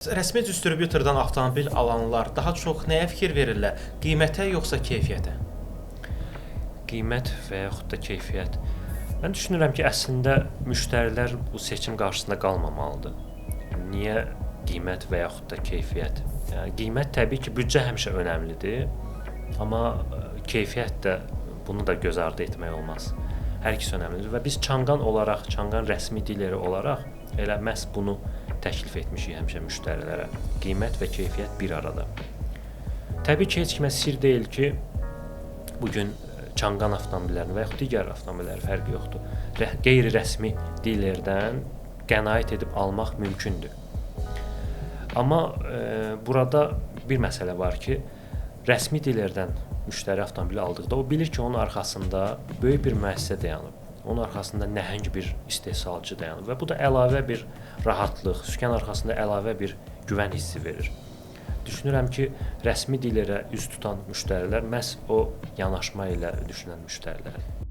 Rəsmi distribyutordan avtomobil alanlar daha çox nəyə fikir verirlər? Qiymətə yoxsa keyfiyyətə? Qiymət və yaxud da keyfiyyət. Mən düşünürəm ki, əslində müştərilər bu seçim qarşısında qalmamalıdır. Niyə qiymət və yaxud da keyfiyyət? Yəni qiymət təbii ki, büdcə həmişə önəmlidir, amma keyfiyyət də, bunu da göz ardı etmək olmaz. Hər ikisi önəmlidir və biz Changan olaraq, Changan rəsmi dileri olaraq elə məhz bunu təklif etmişik həmişə müştərilərə. Qiymət və keyfiyyət bir arada. Təbii ki, heç kimə sir deyil ki, bu gün Changan avtomobillərinin və yaxud digər avtomobillərin fərqi yoxdur. Qeyri-rəsmi dilerdən qənaət edib almaq mümkündür. Amma burada bir məsələ var ki, rəsmi dilerdən müştəri avtomobili aldıqda o bilir ki, onun arxasında böyük bir müəssisə dayanıb. Onun arxasında nəhəng bir istehsalçı dayanıb və bu da əlavə bir rahatlıq, sükan arxasında əlavə bir güvən hissi verir. Düşünürəm ki, rəsmi dilerə üz tutan müştərilər məhz o yanaşma ilə düşünən müştərilərdir.